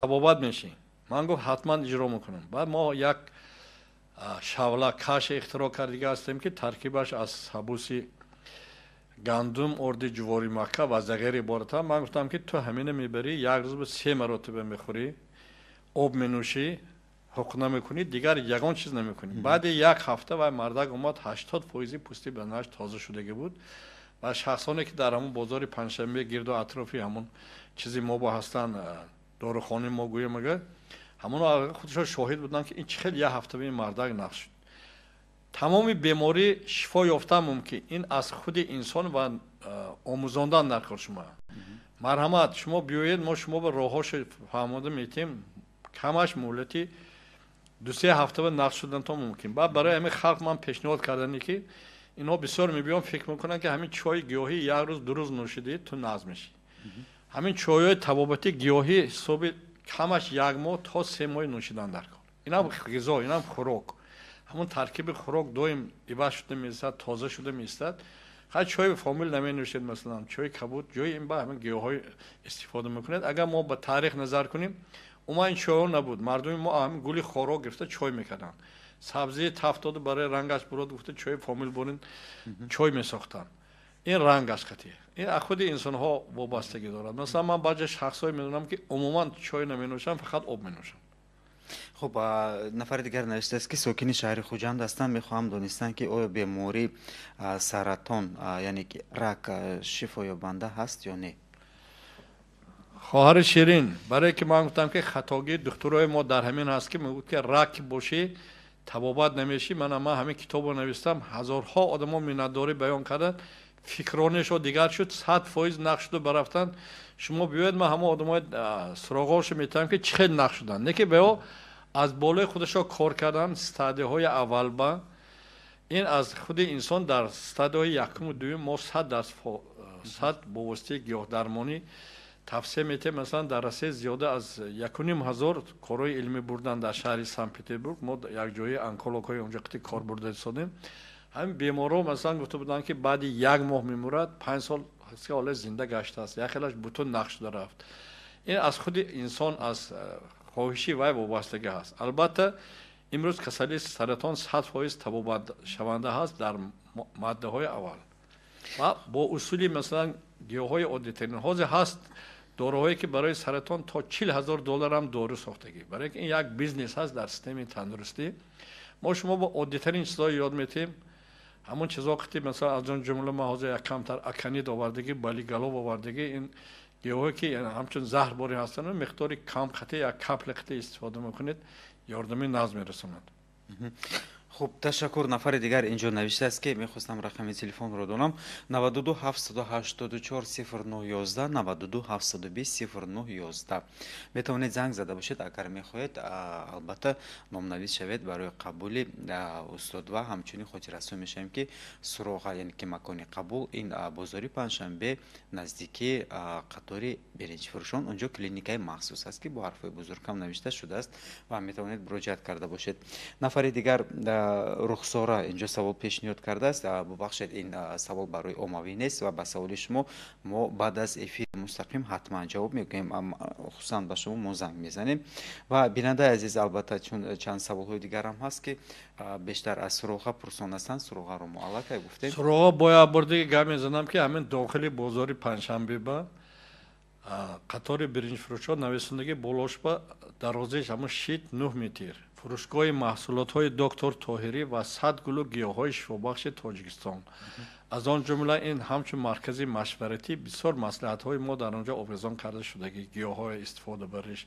Табобат мешӣ. Ман гуфт, ҳатман иҷро мекунам. Баъд мо як шавла каша ихтироъ кардига ҳастем, ки таркибаш аз сабуси гандум, орди ҷувори макка ва зағир иборатам. Ман гуфтам, ки ту ҳамина мебарӣ, як рӯз ба се маротиба мехӯрӣ, об менӯшӣ, ҳуқна мекунӣ, дигар ягон чиз намекунӣ. Баъди як ҳафта вай мардак омад, 80 фоизи пӯсти баданаш тоза шудагӣ буд. Ва шахсоне, ки дар ҳамон бозори Панҷшанбе, гирду атрофи ҳамон чизи мо бо ҳастанд, дорухонаи мо гӯем агар, ҳамоно худшон шоҳид буданд, ки ин чӣ хел як ҳафта ин мардак нақш шуд. Тамоми беморӣ шифо ёфтан мумкин, ин аз худи инсон ва омӯзондан дар кор. Шумо марҳамат, шумо биёед, мо шумо ба роҳҳошо фаҳмода метиҳем. Камаш муҳлати 2-3 ҳафта ба нақш шудан то мумкин. Баъд барои ҳамин халқ ман пешниҳод кардане, ки инҳо бисёр мебиён, фикр мекунанд, ки ҳамин чойи гиёҳӣ як рӯз, 2 рӯз нӯшидӣ, ту нағз мешӣ. Ҳамин чойҳои табобати гиёҳӣ ҳисоби камаш як моҳ то 3 моҳ нӯшидан дар кор. Инам ғизо, инам хӯрок, ҳамон таркиби хӯрок доим иваз шуда меистад, тоза шуда меистад. Хай, чойи фомил наменӯшед, масалан, чойи кабуд, ҷои ин ба ҳамин гиёҳҳои истифода мекунед. Агар мо ба таърих назар кунем, умуман ин чойҳо набуд. Мардуми мо ҳамин гули хоро гирифта чой мекарданд, сабзии тафт доду, барои рангаш бурод гуфта, чои фомил бурин чой месохтанд. Ин рангаш қатӣ, ин аз худи инсонҳо вобастагӣ дорад. Масалан, ман баъзе шахсҳое медонам, ки умуман чой наменӯшанд, фақат об менӯшанд. Хуб, нафари дигар навиштааст, ки сокини шаҳри Хуҷанд ҳастанд. Мехоҳам донистан, ки оё бемории саратон, яъне ки рак, шифоёбанда ҳаст ё не? Хоҳари ширин, барое ки ман гуфтам, ки хатогии духтурои мо дар ҳамин ҳаст, ки мегӯяд, ки рак бошӣ, табобат намешӣ. Мана, ман ҳамин китобро навистам, ҳазорҳо одамо миннатдорӣ баён карданд, фикронешо дигар шуд, 100% нақш шуду барафтанд. Шумо биёед, ман ҳамон одамои суроғҳошо метавам, ки чӣ хел нақш шуданд. Не ки бео аз болои худашо кор кардан стадияҳои аввалба. Ин аз худи инсон. Дар стадияҳои якуму дуюм мо 100% бо воситаи гиёҳдармонӣ тавсия метиҳем. Масалан, дар Россия зиёда аз 1500 корҳои илмӣ бурдан дар шаҳри Санкт Петербург. Мо якҷояи онкологҳои онҷо қити кор бурда истодем. Ҳамин беморҳо, масалан, гуфта буданд, ки баъди як моҳ мемурад, 5 сол ҳоле зинда гаштааст, як хелаш бутун нақш шуда рафт. Ин аз худи инсон, аз хоҳиши вай вобастагӣ ҳаст. Албатта, имрӯз касалии саратон 100% табобатшаванда ҳаст дар маддаҳои аввал ва бо усули, масалан, гиёҳҳои оддитарин. Ҳозир ҳаст доруҳое, ки барои саратон то 40 000 долларам дору сохтагӣ, барои ки ин як бизнес ҳаст дар системаи тандурустӣ. Мо шумо бо оддитарин чизҳое ёд метиҳем, ҳамон чизҳо қити. Масалан, аз он ҷумла ман ҳозир як камтар аконит овардагӣ, болиголов овардагӣ. Ин гиёҳое, ки ҳамчун заҳрборӣ ҳастанд, миқдори кам қати, як капля қати истифода мекунед, ёрдами нағз мерасонад. Хуб, ташаккур. Нафари дигар инҷо навиштааст, ки мехостам рақами телефонро донам: 92 784 09 11, 92 720 09 11. Метавонед занг зада бошед, агар мехоҳед, албатта, номнавис шавед барои қабули устод. Ва ҳамчунин хотиррасон мешавем, ки суроға, яъне ки макони қабул, ин бозори Панҷшанбе, наздикии қатори беринҷфурӯшон. Онҷо клиникаи махсус аст, ки бо ҳарфҳои бузургам навишта шудааст ва метавонед муроҷиат карда бошед. Нафари дигар, Рухсора, инҷо савол пешниҳод кардааст. Бубахшед, ин савол барои оммавӣ нест ва ба саволи шумо мо баъд аз эфири мустақим ҳатман ҷавоб мегӯем, хусусан ба шумо мо занг мезанем. Ва бинандаи азиз, албатта, чун чанд саволҳои дигарам ҳаст, ки бештар аз суроға пурсон ҳастанд, суроғаро мо аллакай гуфтем. Суроға бояд бурдиги гап мезанам, ки ҳамин дохили бозори Панҷшанбе ба қатори биринҷфурӯшҳо нависондагӣ, болошба дарозиш ҳамон шит 9 метр, фурӯшгоҳи маҳсулотҳои доктор Тоҳирӣ ва 100 гулу гиёҳҳои шифобахши Тоҷикистон. Аз он ҷумла ин ҳамчун маркази машваратӣ, бисёр маслиҳатҳои мо дар он ҷо овезон карда шудагӣ: гиёҳҳои истифодабариш,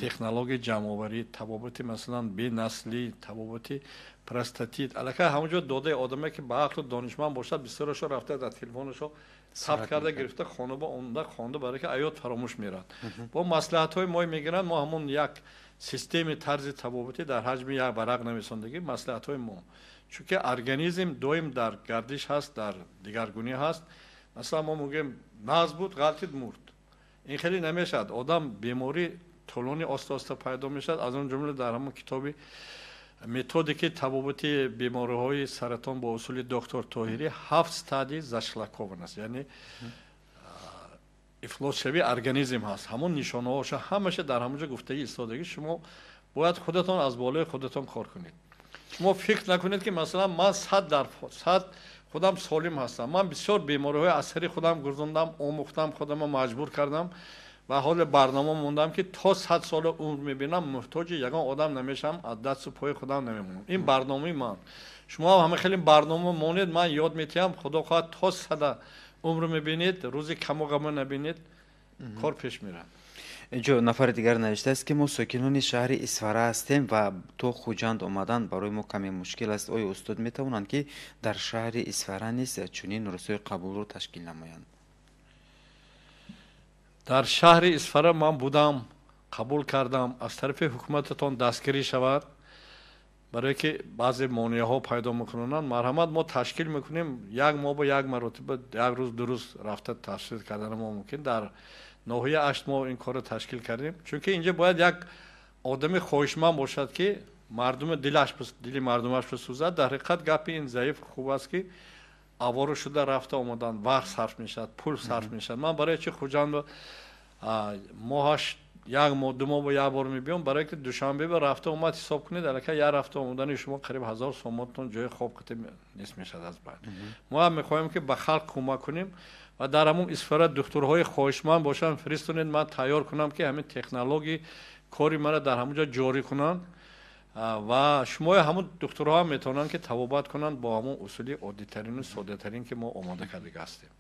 технологияи ҷамъоварӣ, табобати, масалан, бенаслӣ, табобати простатит. Аллакай ҳамон ҷо додаи одаме, ки ба ақлу донишманд бошад, бисёрашо рафта дар телефонашо сабт карда гирифта, хона омда хонда, барое ки аёт фаромӯш меравад. Бо маслиҳатҳои мо мегиранд. Мо ҳамон як системи тарзи табобатӣ дар ҳаҷми як варақ нависондагӣ маслиҳатҳои мо, чунки организм доим дар гардиш ҳаст, дар дигаргунӣ ҳаст. Масалан, мо мегӯем, нағз буд, ғалтид, мурд. Ин хеле намешавад. Одам беморӣ тӯлонӣ, оста оста пайдо мешавад. Аз он ҷумла дар ҳамон китоби методики табобати бемориҳои саратон бо усули доктор Тоҳирӣ ҳафт стадий зашлакован аст, яъне ифлосшавии организм ҳаст. Ҳамон нишонаҳоша ҳамаша дар ҳамонҷо гуфтагӣ истодагӣ. Шумо бояд худатон аз болои худатон кор кунед. Шумо фикр накунед, ки масалан ман 100% худам солим ҳастам. Ман бисёр бемориҳои аз сари худам гузондам, омӯхтам, худамро маҷбур кардам ва ҳоле барнома мондам, ки то 100 сола умр мебинам, муҳтоҷи ягон одам намешавам, аз дасту пои худам намемонам. Ин барномаи ман. Шумо ҳам ҳама хеле барнома монед, ман ёд метиҳам, худо хоҳад то сада умр мебинед, рӯзи каму ғама набинед, кор пеш мерад. Инҷо нафари дигар навиштааст, ки мо сокинони шаҳри Исфара ҳастем ва то Хуҷанд омадан барои мо каме мушкил аст. Оё устод метавонанд, ки дар шаҳри Исфара низ чунин рӯзҳои қабулро ташкил намоянд? Дар шаҳри Исфара ман будам, қабул кардам, аз тарафи ҳукумататон дастгирӣ шавад, барое ки баъзе монеаҳо пайдо мекунанд. Марҳамат, мо ташкил мекунем, як моҳ ба як маротиба, як рӯз, 2 рӯз рафта ташкил кардани мо мумкин. Дар ноҳияи Ашт мо ин корро ташкил кардем, чунки инҷа бояд як одами хоҳишманд бошад, ки мардуми дилаш дили мардумаш бисӯзад. Дар ҳақиқат гапи ин заиф хуб аст, ки авора шуда рафта омадан вақт сарф мешавад, пул сарф мешавад. Ман барои чи Хуҷанд моҳаш як моҳ, 2 моҳ ба як бор мебиём? Барое ки Душанбе ба рафта омад ҳисоб кунед, аллакай як рафта омадани шумо қариб 1000 сомонтон ҷои хоб қити нест мешавад аз байн. Мо ҳам мехоҳем, ки ба халқ кӯмак кунем ва дар ҳамон Исфара духтурҳои хоҳишманд бошанд, фиристонед, ман тайёр кунам, ки ҳамин технологии кори маро дар ҳамон ҷо ҷорӣ кунанд ва шумои ҳамон духтурҳо ҳам метавонанд, ки табобат кунанд бо ҳамон усули оддитарину соддатарин, ки мо омода кардага ҳастем.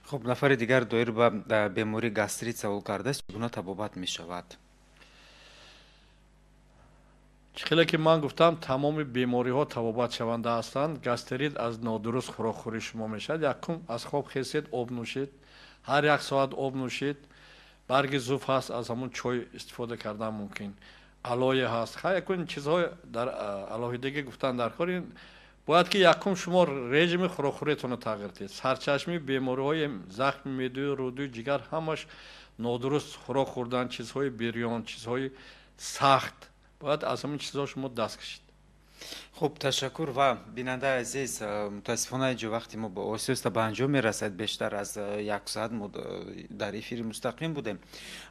Хуб, нафари дигар доир ба бемории гастрит савол кардааст, чӣ гуна табобат мешавад? Чӣ хеле ки ман гуфтам, тамоми бемориҳо табобатшаванда ҳастанд. Гастрит аз нодуруст хӯрокхӯрии шумо мешавад. Якум, аз хоб хесед, об нӯшед, ҳар як соат об нӯшед. Барги зуф ҳаст, аз ҳамон чой истифода кардан мумкин, алое ҳаст. Хай, якун чизҳои дар алоҳидагӣ гуфтан дар кор. Ин бояд ки якум шумо режими хӯрокхӯриятонро тағйир диҳед. Сарчашми бемориҳои захми меъдаю рӯдую ҷигар ҳамаш нодуруст хӯрок хӯрдан, чизҳои бирён, чизҳои сахт, бояд аз ҳамин чизҳо шумо даст кашед. Хуб, ташаккур. Ва бинандаи азиз, мутаассифона инҷо вақти мо оҳиста ба анҷом мерасад. Бештар аз як соат мо дар эфири мустақим будем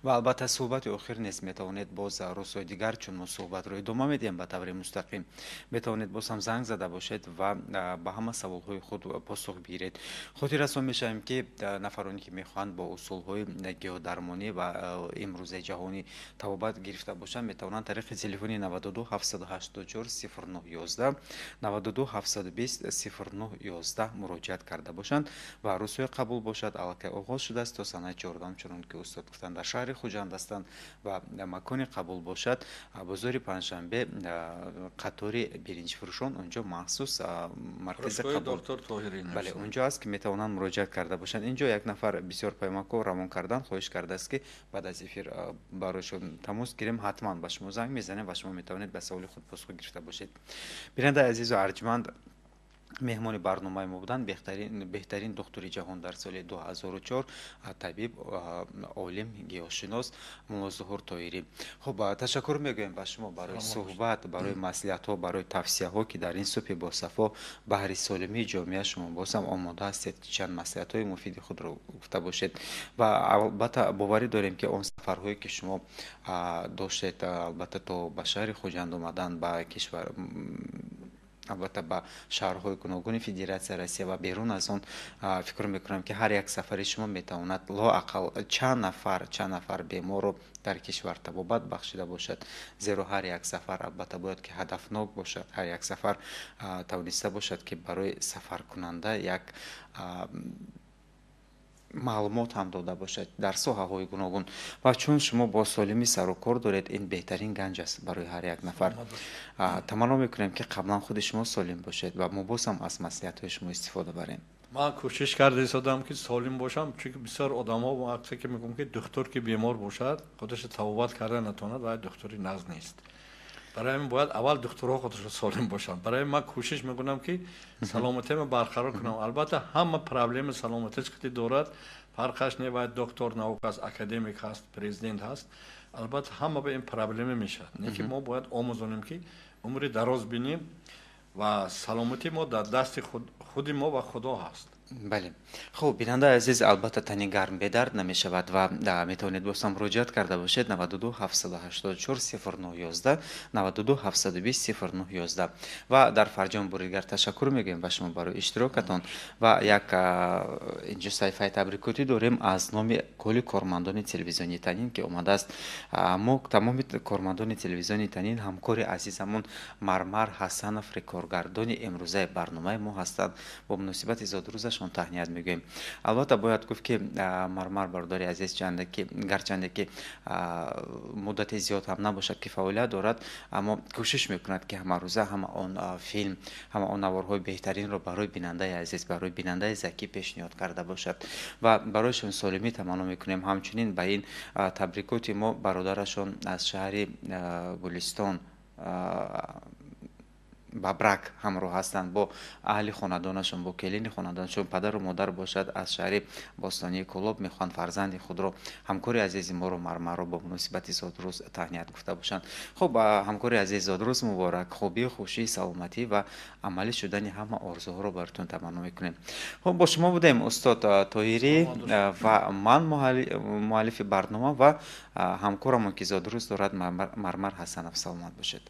ва албатта суҳбати охир нест. Метавонед боз рӯзҳои дигар, чун мо суҳбатро идома медиҳем ба таври мустақим, метавонед боз ҳам занг зада бошед ва ба ҳама саволҳои худ посух бигиред. Хотиррасон мешавем, ки нафароне, ки мехоҳанд бо усулҳои гиёҳдармонӣ ва имрӯзаи ҷаҳонӣ табобат гирифта бошанд, метавонанд тариқи телефони 92 784 09 11, 92 720 09 11 муроҷиат карда бошанд. Ва рӯзҳои қабул бошад, аллакай оғоз шудааст то санаи 14-ум, чунон ки устод гуфтанд, дар шаҳри Хуҷанд ҳастанд ва макони қабул бошад бозори Панҷшанбе, қатори биринҷфурӯшон, онҷо махсус маркази қабул, бале, онҷо аст, ки метавонанд муроҷиат карда бошанд. Инҷо як нафар бисёр паёмакҳо равон кардан, хоҳиш кардааст, ки баъд аз эфир барояшон тамос гирем. Ҳатман ба шумо занг мезанем ва шумо метавонед ба саволи худ посух гирифта бошед. Бинандаи азизу арҷманд, меҳмони барномаи мо буданд беҳтарин духтури ҷаҳон дар соли 2004, табиб, олим, гиёҳшинос Муллозуҳур Тоирӣ. Хуб, ташаккур мегӯем ба шумо барои суҳбат, барои маслиҳатҳо, барои тавсияҳо, ки дар ин субҳи босафо баҳри солимии ҷомеа шумо бозам омода ҳастед, ки чанд маслиҳатҳои муфиди худро гуфта бошед. Ва албатта боварӣ дорем, ки он сафарҳое, ки шумо доштед, албатта то ба шаҳри Хуҷанд омадан, ба кишвар, албатта ба шаҳрҳои гуногуни Федератсияи Россия ва берун аз он, фикр мекунам, ки ҳар як сафари шумо метавонад лоақал чанд нафар беморро дар кишвар табобат бахшида бошад, зеро ҳар як сафар албатта бояд ки ҳадафнок бошад, ҳар як сафар тавониста бошад, ки барои сафаркунанда як маълумот ҳам дода бошад дар соҳаҳои гуногун. Ва чун шумо бо солимӣ сарукор доред, ин беҳтарин ганҷ аст барои ҳар як нафар. Таманно мекунем, ки қаблан худи шумо солим бошед ва мо боз ҳам аз маслиҳатҳои шумо истифода барем. Ман кӯшиш карда истодам, ки солим бошам, чунки бисёр одамҳо вақте ки мегӯям, ки духтур ки бемор бошад, худашро табобат карда натавонад, вай духтури нағз нест. Барои ҳамин бояд аввал духтурҳо худашон солим бошанд. Барои ман кӯшиш мекунам, ки саломатиамро барқарор кунам. Албатта, ҳама проблеми саломатиш қити дорад, фарқаш не, вай доктор наук аст, академик ҳаст, президент ҳаст, албатта ҳама ба ин проблема мешавад. Не ки мо бояд омӯзонем, ки умри дароз бинем ва саломатии мо дар дасти худи мо ва Худо ҳаст. Бале, хуб, бинандаи азиз, албатта тани гарм бедард намешавад ва метавонед боз ҳам муроҷиат карда бошед: 92 784 09 11, 92 720 09 11. Ва дар фарҷом бори дигар ташаккур мегӯем ба шумо барои иштирокатон. Ва як инҷо саҳифаи табрикотӣ дорем аз номи кулли кормандони телевизиони Танин, ки омадааст. Мо тамоми кормандони телевизиони Танин, ҳамкори азизамон Мармар Ҳасанов, коргардони имрӯзаи барномаи мо ҳастанд, бо муносибати зодрӯзашон таҳният мегӯем. Албатта, бояд гуфт, ки Мармар, бародари азиз, чанде ки гарчанде ки муддати зиёд ҳам набошад, ки фаъолият дорад, аммо кӯшиш мекунад, ки ҳамарӯза ҳама он филм, ҳама он наворҳои беҳтаринро барои бинандаи азиз, барои бинандаи закӣ пешниҳод карда бошад ва барояшон солимӣ таманно мекунем. Ҳамчунин ба ин табрикоти мо бародарашон аз шаҳри Гулистон, Бабрак ҳамроҳ ҳастанд бо аҳли хонадонашон, бо келини хонадонашон. Падару модар бошад аз шаҳри бостонии Кӯлоб, мехоҳанд фарзанди худро, ҳамкори азизи моро, Мармарро бо муносибати зодрӯз таҳният гуфта бошанд. Хуб, ҳамкори азиз, зодрӯз муборак, хубӣ, хушӣ, саломатӣ ва амалӣ шудани ҳама орзуҳоро баротон таманно мекунем. Хуб, бо шумо будем устод Тоҳирӣ ва ман, муаллифи барнома, ва ҳамкорамон, ки зодрӯз дорад, Мармар Ҳасанов. Саломат бошед.